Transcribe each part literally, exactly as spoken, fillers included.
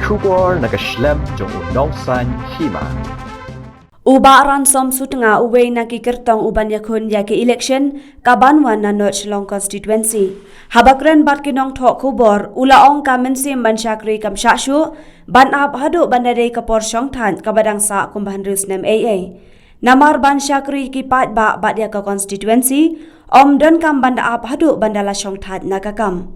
Khubor na ka shlem jong u Nongsaiñ Hima. U Bah Ransom Sutnga, uwei na ki kyrtong u ban ïakhun ïa ki election ka ban wan na North Shillong constituency, haba kren bad ki nongthoh khubor u la ong ka mynsiem ban shakri kam shah shuh ban ap haduh ban da dei ka por shongthait kaba dang sah kumba hynriew snem ei ei. Namar ban shakri ki paidbah bad ïa ka constituency, ym donkam ban da ap haduh ban da la shongthait na ka kam.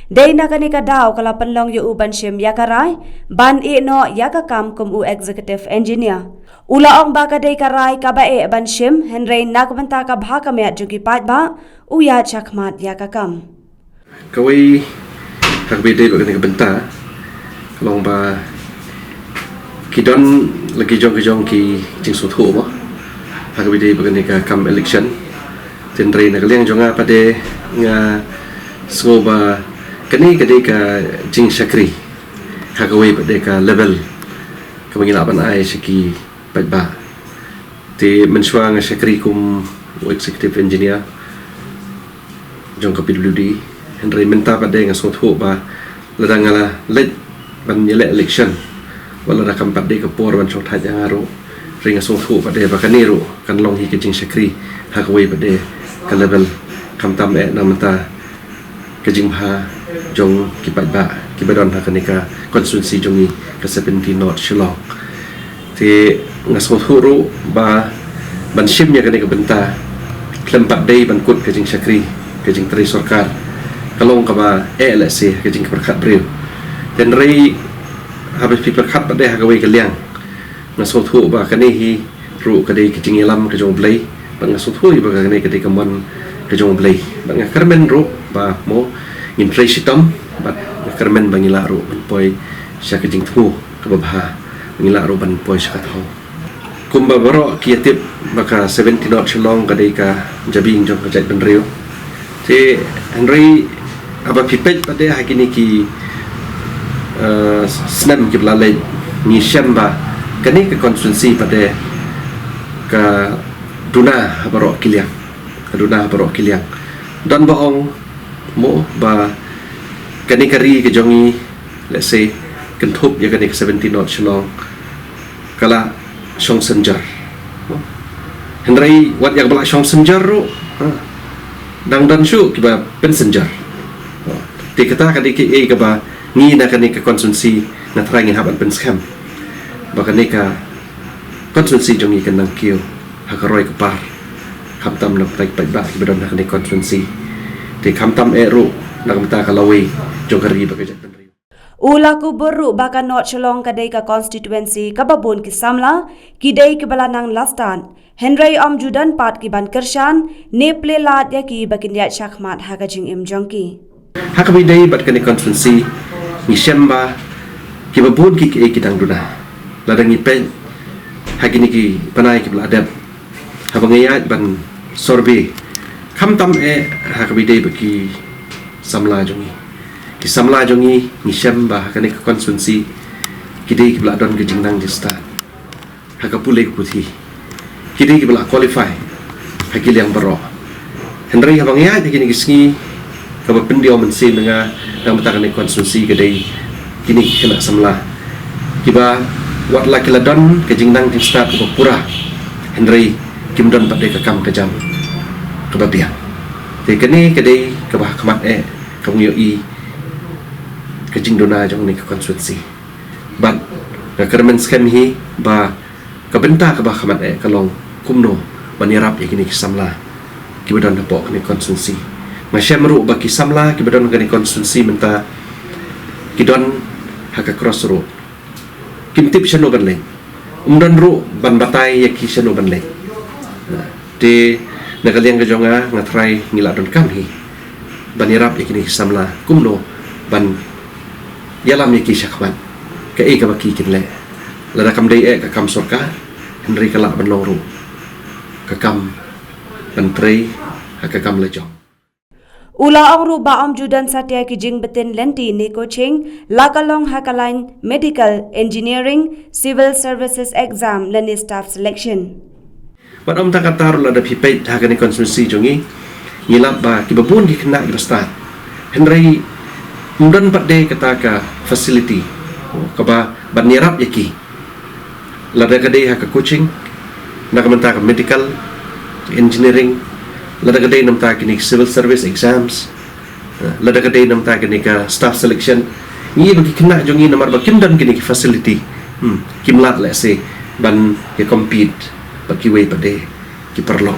Dei na kane ka daw ka la pynlong ïa u ban shim ïa ka rai ban ïeh noh ïa ka kam kum u executive engineer. U la ong ba ka dei ka rai kaba eh ban shim, hynrei na ka bynta ka bha ka miat jong ki paidbah, u ïaid shakhmat ïa ka kam. Kawei, ha kaba ïadei bad kane ka bynta, ka long ba ki don la ki jong ki jong ki jingsngewthuh mo ha kaba ïadei bad kane ka kam election. Hynrei na ka liang jong nga pat de nga sngew ba kane ka dei ka jingshakri ha kawei pat de ka level kaba ngi lah ban ai sha ki paidbah. Te mynshuwa nga shakri kum u executive engineer jong ka P W D. Hynrei mynta pat de nga sngewthuh ba lada nga la leit ban ïaleh election, wat lada kam pat de ka por ban shongthait ïa nga ruh, hynrei nga sngewthuh pat de ba kane ruh kan long hi ka jingshakri ha kawei pat de ka level, khamtam eh na mynta ka jingbha jong ki paidbah kiba don ha kane ka constituency jong ngi, ka seventeen North Shillong. Te nga sngewthuh ruh ba ban shim ïa kane ka bynta khlem pat dei ban kut ka jingshakri, ka jingtrei sorkar, ka long kaba eh lehse ka jingpyrkhat briew. Hynrei haba phi pyrkhat pat de ha kawei ka liang, nga sngewthuh ba kane hi ruh ka dei ka jingïalam ka jong U Blei, bad nga sngewthuh ba kane ka dei ka mon ka jong U Blei. Bad nga kyrmen ruh ba mo ngin trei shitom, bad nga kyrmen ba ngi lah ruh ban poi sha ka jingthmu kaba bha, ngi lah ruh ban poi sha ka thaw. Kumba baroh ki ïatip ba ka seventeen North Shillong ka dei ka jabieng jong ka jaitbynriew. Te hynrei haba phi peit pat de ha kine ki, eh, snem kiba la leit, ngi shem ba kane ka constituency pat de ka duna ha baroh ki liang, ka duna ha baroh ki liang. Don ba ong mo ba kane ka ri ka jong ngi, lehse, kynthup ïa kane ka seventeen North Shillong, ka la shong synjar. Hynrei wat ïa kaba la shong synjar ruh, ha, dang don shuh kiba pynsynjar. Te kata ka dei kaei kaba ngi na kane ka constituency nga tharai ngin hap ban pynskhem ba kane ka constituency jong ngi kan nang kiew ha ka roi ka par, khamtam na ka bynta ki paidbah kiba don ha kane ka constituency. Te khamtam eh ruh na ka bynta ka lawei jong ka ri bad ka jaitbynriew. U la kubur ruh ba ka North Shillong ka dei ka constituency kaba bun ki samla ki dei kiba la nang la stad, hynrei ym ju don pat ki ban kyrshan ne plie lad ïa ki ba kin ïaid shakhmat ha ka jingim jong ki. Ha kaba ïadei bad kane ka constituency, ngi shem ba kiba bun ki, ki, ki dang duna. Lada ngi peit ha kine ki bnai kiba la dep, haba ngi ïaid ban survey, khamtam eh ha kaba ïadei bad ki samla jong ngi, ki samla jong ngi, ngi shem ba ha kane ka constituency ki dei kiba la don ka jingnang jingstad ha ka pule ka puthi, ki dei kiba la qualify ha ki liang baroh. Hynrei haba ngi ïaid ha kine ki sngi, kaba pyndiaw mynsiem ïa nga na ka bynta kane ka constituency ka dei kine ki khynnah samla kiba wat la ki la don ka jingnang jingstad kaba pura, hynrei kim don pat de ka kam ka jam kaba biang. Te kane ka dei kaba ha khmat eh kaba ngi ïohi ka jingduna jong kane ka constituency. Bad nga kyrmen skhem hi ba ka bynta kaba ha khmat eh ka long kumno ban ïarap ïa kine ki samla kiba don hapoh kane ka constituency. Nga shem ruh ba ki samla kiba don ha kane ka constituency mynta ki don ha ka crossroad. Kim tip shano ban leit. Ym don ruh ban batai ïa ki shano ban leit. Te na ka liang ka jong nga, nga tharai ngi la donkam hi ban ïarap ïa kine ki samla kumno ban ïalam ïa ki shakhmat, kaei kaba ki kin leh. Lada kam dei eh ka kam sorkar, hynrei ka lah ban long ruh ka kam ban trei ha ka kam la jong. U la ong ruh ba ym ju don satia ki jingbtin lynti ne coaching, la ka long ha ka lain medical, engineering, civil services exam lane staff selection. Bad ym tang kata ruh, lada phi peit ha kane ka constituency jong ngi, ngi lap ba kiba bun ki khynnah kiba stad, hynrei ym don pat de kata ka facility kaba ban ïarap ïa ki. Lada ka dei ha ka coaching, na ka bynta ka medical, engineering, lada ka dei na ka bynta kine ki civil service exams, lada ka dei na ka bynta kine ka staff selection. Ngi ba ki khynnah jong ngi namar ba kim don kine ki facility, hmm, kim lah lehse ban ïa compete bad kiwei pat de ki paralok.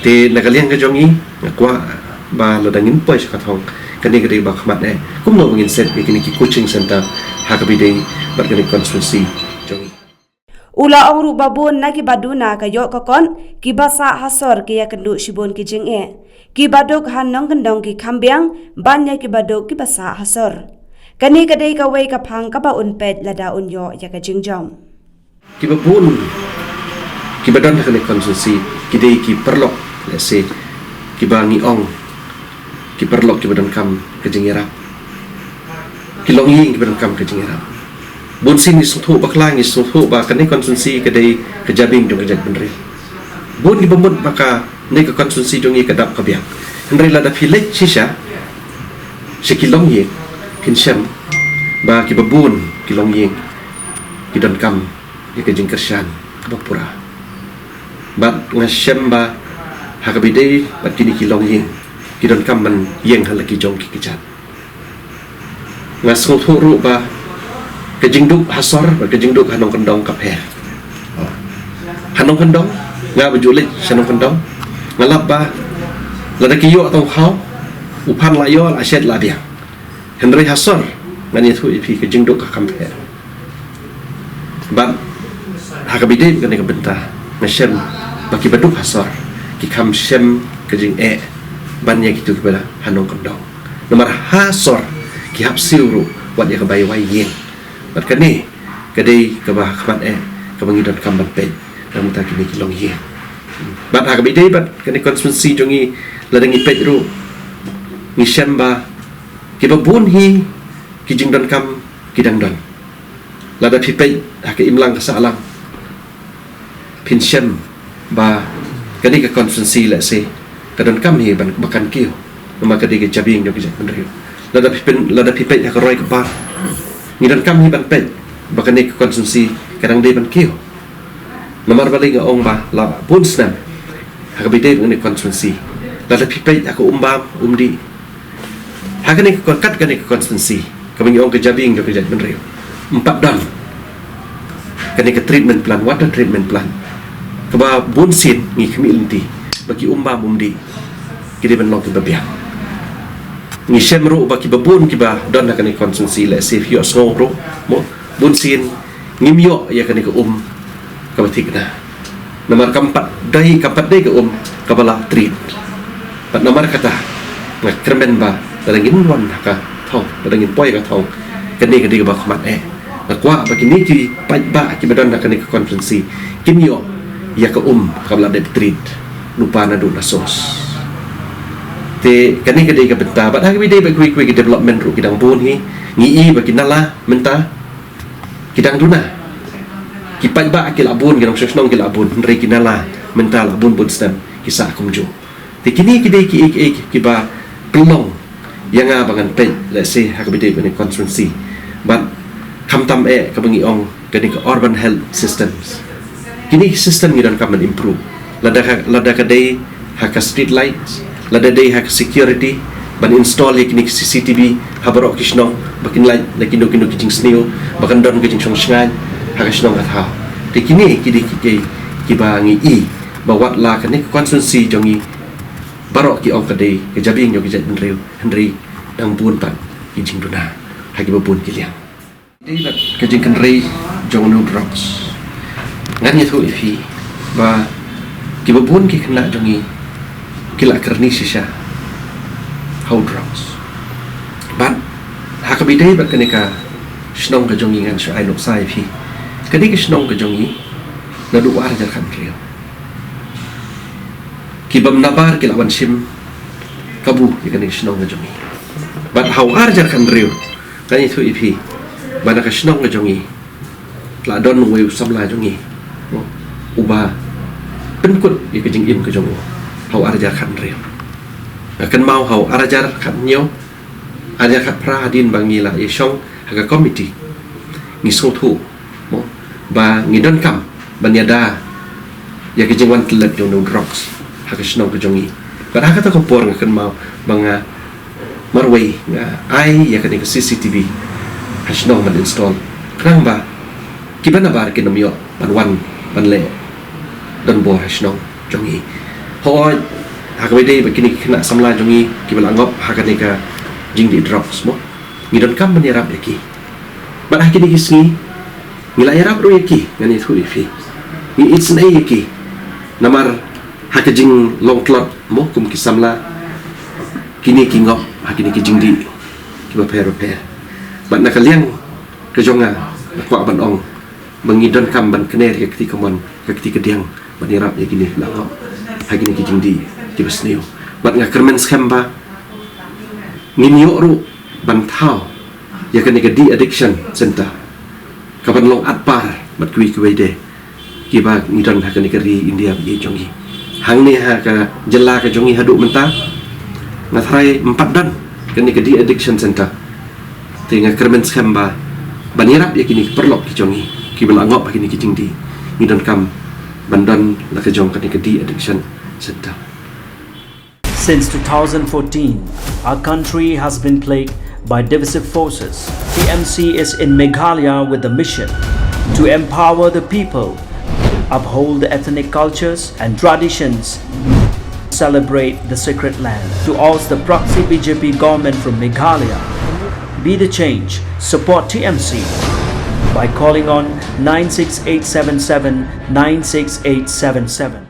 Te na ka liang ka jong ngi, nga kwah ba lada ngin poi sha ka thong, kane ka dei ba khmat eh kumno ba ngin set ïa kine ki coaching center ha kaba ïadei bad kane ka constituency jong ngi. U la ong ruh ba bun na kiba duna ka ïoh ka kot, kiba sah ha sor ki ïakynduh shibun ki jingeh. Kiba duk ha nongkyndong ki kham biang ban ïa kiba duk kiba sah ha sor. Kane ka dei kawei ka phang kaba un peit lada un ïoh ïa ka jingjop. Kiba bun kiba don ha kane ka constituency ki dei ki paralok, lehse, kiba ngi ong ki paralok kiba donkam ka jingïarap, ki longïing kiba donkam ka jingïarap. Bun sien ngi sngewthuh bakla, ngi sngewthuh ba kane ka constituency ka dei ka jabieng jong ka jaitbynriew. Bun kiba mut ba kane ka constituency jong ngi ka dap ka biang. Hynrei lada phi leit shisha sha ki longïing, phin shem ba kiba bun ki longïing ki donkam ïa ka jingkyrshan kaba pura. Bad nga shem ba ha kaba ïadei bad kine ki longïing, ki donkam ban ïeng ha la ki jong ki kjat. Nga sngewthuh ruh ba ka jingduk ha sor bad ka jingduk ha nongkyndong ka pher. Ha nongkyndong, nga ba ju leit sha nongkyndong, nga lap ba lada ki ïoh tang u khaw, u phan la ïoh, la shet la biang. Hynrei ha sor, ngan ïathuh ïa phi, ka jingduk ka kham pher. Bad ha kaba ïadei bad kane ka bynta, nga shem ba kiba duk ha sor ki kham shem ka jingeh ban ïa kito kiba ha nongkyndong. Namar ha sor ki hap siew ruh wat ïa ka bai wai ïing. Bad kane ka dei kaba ha khmat eh kaba ngi donkam ban peit na ka bynta kine ki longïing. Bad ha kaba ïadei bad kane ka constituency jong ngi, lada ngi peit ruh, ngi shem ba kiba bun hi ki jingdonkam ki dang don. Lada phi peit ha ka imlang ka sahlang, phin shem ba kane ka constituency, lehse, ka donkam hi ban, ba kan kiew, namar ka dei ka jabieng jong ka jaitbynriew. Lada phi pyn, lada phi peit ha ka roi ka par, ngi donkam hi ban peit ba kane ka constituency ka dang dei ban kiew. Namar balei nga ong ba la bun snem ha kaba ïadei bad kane ka constituency, lada phi peit ha ka Umbam Umdih, ha kane ka, kat kane ka constituency kaba ngi ong ka jabieng jong ka jaitbynriew, ym pat don kane ka treatment plant, water treatment plant, kaba bun sien ngi khmih lynti ba ki Umbam Umdih ki dei ban long kiba biang. Ngi shem ruh ba kiba bun kiba don ha kane ka constituency, lehse phi ïohsngew ruh mo, bun sien ngim ïoh ïa kane ka um kaba thikna. Namar kam pat dei, kam pat dei ka um kaba la treat. Bad namar kata, nga kyrmen ba lada ngin wan ha ka thong, lada ngin poi ha ka thong, kane ka dei kaba khmat eh. Nga kwah ba kine ki paidbah kiba don ha kane ka constituency kin ïoh ïa ka um kaba la dep treat lypa naduh na source. Te kane ka dei ka bynta, bad ha kaba ïadei bad kiwei kiwei ki development ruh ki dang bun hi, ngi i ba ki nala mynta ki dang duna. Ki paidbah ki la bun, ki nongshong shnong ki la bun, hynrei ki nala mynta la bun bun snem ki sah kumjuh. Te kine ki dei kiei kiei kiba pynlong ïa nga ba ngan peit, lehse, ha kaba ïadei bad kane ka constituency. Bad khamtam eh kaba ngi ong kane ka urban health systems. Kine ki system ngi donkam ban improve. Lada ka, lada ka dei ha ka street lights, lada dei ha ka security, ban install ïa kine ki C C T V ha baroh ki shnong, ba kin lait na kino kino ki jingsniew, ba kan don ka jingshong shngaiñ ha ka shnong ka thaw. Te kine ki dei kiei kiei kiba ngi i ba wat la kane ka constituency jong ngi baroh ki ong ka dei ka jabieng jong ka jaitbynriew, hynrei dang bun pat ki jingduna ha kiba bun ki liang. Dei bad ka jingkynrei jong u drugs, ngan ïathuh ïa phi ba kiba bun ki khynnah jong ngi ki la kyrni shisha ha u drugs. Bad ha kaba ïadei bad kane ka shnong ka jong ngi, ngan shu ai nuksa ïa phi. Kane ka shnong ka jong ngi, naduh u ar hajar khathynriew, ki bym nabar ki la wan shim kabu ïa kane ka shnong ka jong ngi. Bad ha u ar hajar khathynriew, ngan ïathuh ïa phi ba na ka shnong ka jong ngi la don uwei u samla jong ngi uba pynkut ïa ka jingim ka jong u ha u ar hajar khathynriew. Nga kynmaw ha u ar hajar khathynñiew, ar hajar khatphra, hadien ba ngi la ïashong ha ka komiti, Ngi sngewthuh mo ba ngi donkam ban ïada ïa ka jingwan tylli jong u drugs ha ka shnong ka jong ngi. Bad ha kata ka por nga kynmaw ba nga marwei nga ai ïa kane ka C C T V ha shnong ban install, khnang ba kiba nabar kin ym ïoh ban wan ban leh donbor ha shnong jong ngi. Hooid, ha kaba ïadei bad kine ki khynnah samla jong ngi kiba la ngop ha kane ka jingdih drugs mo, ngi donkam ban ïarap ïa ki. Bad ha kine ki sngi ngi la ïarap ruh ïa ki, ngan ïathuh ïa phi. Ngi isynei ïa ki namar ha ka jinglong tlot mo kum ki samla, kine ki ngop ha kine ki jingdih kiba pher bapher. Bad na ka liang ka jong nga, nga kwah ban ong ba ngi donkam ban kner ïa ka kti kamon, ka kti kadiang ban ïarap ïa kine ki la ngop ha kine ki jingdih kiba sniew. Bad nga kyrmen skhem ba ngin ïoh ruh ban thaw ïa kane ka de-addiction center kaban long atpar bad kiwei kiwei de kiba ngi don ha kane ka ri India ba ïeit jong ngi. Hangne ha ka jylla ka jong ngi haduh mynta nga tharai ym pat don kane ka de-addiction center. Te nga kyrmen skhem ba ban ïarap ïa kine ki paralok ki jong ngi kiba la ngop ha kine ki jingdih, ngi donkam ban don la ka jong kane ka de-addiction center. Since two thousand fourteen, our country has been plagued by divisive forces. T M C is in Meghalaya with the mission to empower the people, uphold the ethnic cultures and traditions, celebrate the sacred land. To oust the proxy B J P government from Meghalaya, be the change, support T M C by calling on nine six eight seven seven nine six eight seven seven.